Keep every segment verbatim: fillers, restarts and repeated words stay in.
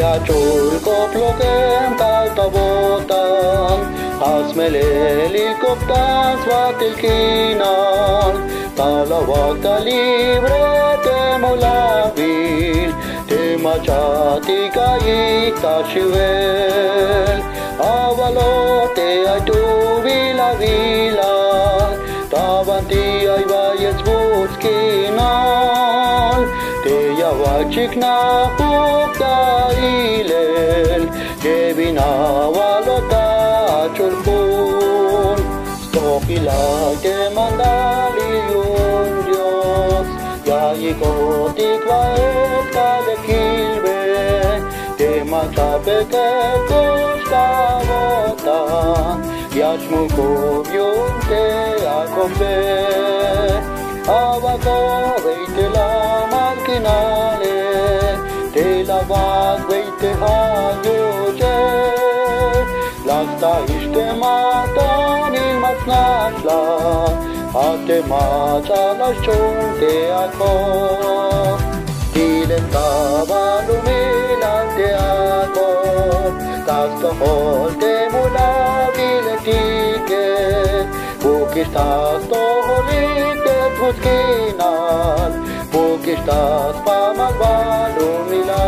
Ach'ul kop lojem tal ta wo'tan, ja' smelelil kop ta sbajt'il k'inal. Tal awak' ta libre te mulajil, te mach'atik ayik ta xiwel. Awaloj te ay t'ujbil awilal, ta banti ay bayel sbuts' k'inal. Te ya wach'ik najuk ta ilel, te bin awaloj ta ach'ul jun. Stojilal te mandalil yu'un Dios, ya'iykotik bael ta le kilbe. Te mach'a bek'el k'ux ta wo'tan, ya xmuk'ub yu'un te ak'opbe. Awak'ojbey te lamal k'inale, te la awak'bey te ja' yuch'e. La staix te mach'atanil ma sna' la, ja' te mach'a la xch'un te ak'op. Tilel ta balumilal te ak'op, ta stojol te mulajiletike. Bukix ta stojolik te sbuts' k'inal, bukix ta spamal balumilal.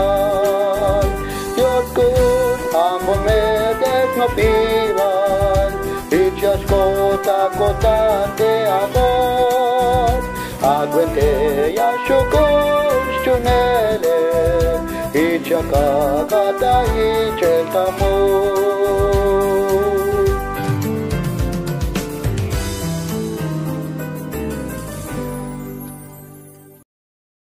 Dios Kuxi, ambon me te snopibal, jich ya xk'ot ta ko'tan te ak'op. Ak'bey te ya xju' k'ux xch'unele, jich ya kaka' ta ich'el ta mul.